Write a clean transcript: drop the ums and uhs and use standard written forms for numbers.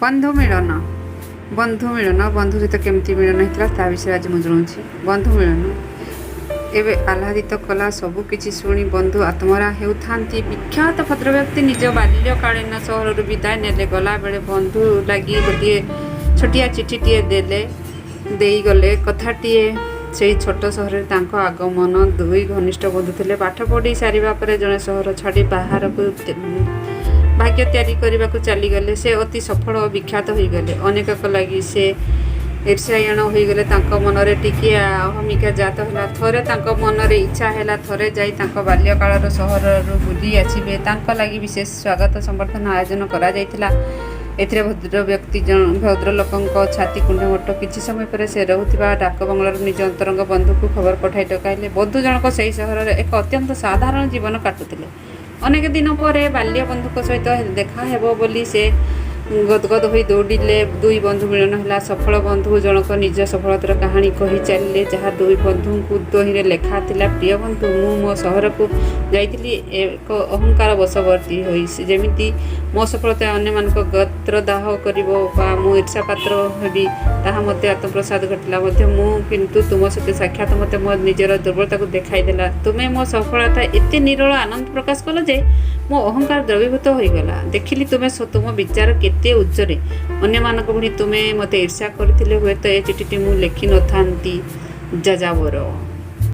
ବନ୍ଧୁ ମିଳନ। ବନ୍ଧୁ ମିଳନ, ବନ୍ଧୁ ସହିତ କେମିତି ମିଳନ ହେଇଥିଲା, ତା ବିଷୟରେ ଆଜି ମୁଁ ଜଣାଉଛି। ବନ୍ଧୁ ମିଳନ ଏବେ ଆହ୍ଲାଦିତ କଲା। ସବୁ କିଛି ଶୁଣି ବନ୍ଧୁ ଆତ୍ମହରା ହେଉଥାନ୍ତି। ବିଖ୍ୟାତ ଭଦ୍ରବ୍ୟକ୍ତି ନିଜ ବାଲ୍ୟକାଳୀନ ସହରରୁ ବିଦାୟ ନେଲେ। ଗଲାବେଳେ ବନ୍ଧୁ ଲାଗି ଗୋଟିଏ ଛୋଟିଆ ଚିଠିଟିଏ ଦେଲେ, ଦେଇଗଲେ। କଥାଟିଏ ସେଇ ଛୋଟ ସହରରେ ତାଙ୍କ ଆଗମନ। ଦୁଇ ଘନିଷ୍ଠ ବନ୍ଧୁ ଥିଲେ। ପାଠ ପଢ଼ି ସାରିବା ପରେ ଜଣେ ସହର ଛାଡ଼ି ବାହାରକୁ ଭାଗ୍ୟ ତିଆରି କରିବାକୁ ଚାଲିଗଲେ। ସେ ଅତି ସଫଳ ଓ ବିଖ୍ୟାତ ହୋଇଗଲେ। ଅନେକଙ୍କ ଲାଗି ସେ ଈର୍ଷାୟଣ ହୋଇଗଲେ। ତାଙ୍କ ମନରେ ଟିକିଏ ଅହମିକା ଜାତ ହେଲା। ଥରେ ତାଙ୍କ ମନରେ ଇଚ୍ଛା ହେଲା, ଥରେ ଯାଇ ତାଙ୍କ ବାଲ୍ୟକାଳର ସହରରୁ ବୁଲି ଆସିବେ। ତାଙ୍କ ଲାଗି ବିଶେଷ ସ୍ୱାଗତ ସମ୍ବର୍ଦ୍ଧନା ଆୟୋଜନ କରାଯାଇଥିଲା। ଏଥିରେ ଭଦ୍ରବ୍ୟକ୍ତି ଭଦ୍ରଲୋକଙ୍କ ଛାତି କୁଣ୍ଢେମୋଟ। କିଛି ସମୟ ପରେ ସେ ରହୁଥିବା ଡାକବଙ୍ଗଳାରୁ ନିଜ ଅନ୍ତରଙ୍ଗ ବନ୍ଧୁକୁ ଖବର ପଠାଇ ଡକାଇଲେ। ବନ୍ଧୁ ଜଣକ ସେହି ସହରରେ ଏକ ଅତ୍ୟନ୍ତ ସାଧାରଣ ଜୀବନ କାଟୁଥିଲେ। ଅନେକ ଦିନ ପରେ ବାଲ୍ୟ ବନ୍ଧୁଙ୍କ ସହିତ ଦେଖା ହେବ ବୋଲି ସେ ଗଦଗଦ ହୋଇ ଦୌଡ଼ିଲେ। ଦୁଇ ବନ୍ଧୁ ମିଳନ ହେଲା। ସଫଳ ବନ୍ଧୁ ଜଣକ ନିଜ ସଫଳତାର କାହାଣୀ କହି ଚାଲିଲେ, ଯାହା ଦୁଇ ବନ୍ଧୁଙ୍କୁ ତହିଁରେ ଲେଖା ଥିଲା, "ପ୍ରିୟ ବନ୍ଧୁ, ମୁଁ ମୋ ସହରକୁ ଯାଇଥିଲି ଏକ ଅହଙ୍କାର ବଶବର୍ତ୍ତୀ ହୋଇ, ଯେମିତି ମୋ ସଫଳତା ଅନ୍ୟମାନଙ୍କ ଗାତ୍ରଦାହ କରିବ ବା ମୁଁ ଈର୍ଷାପାତ୍ର ହେବି, ତାହା ମୋତେ ଆତ୍ମପ୍ରସାଦ ଘଟିଲା ମଧ୍ୟ। ମୁଁ କିନ୍ତୁ ତୁମ ସହିତ ସାକ୍ଷାତ ମୋତେ ମୋ ନିଜର ଦୁର୍ବଳତାକୁ ଦେଖାଇଦେଲା। ତୁମେ ମୋ ସଫଳତା ଏତେ ନିରୋଳା ଆନନ୍ଦ ପ୍ରକାଶ କଲ ଯେ ମୋ ଅହଙ୍କାର ଦ୍ରବୀଭୂତ ହୋଇଗଲା। ଦେଖିଲି ତୁମେ ତୁମ ବିଚାର କେତେ ଉଚ୍ଚରେ। ଅନ୍ୟମାନଙ୍କ ଭଳି ତୁମେ ମୋତେ ଈର୍ଷା କରିଥିଲେ ହୁଏତ ଏ ଚିଠିଟି ମୁଁ ଲେଖିନଥାନ୍ତି। ଯାଯାବର।"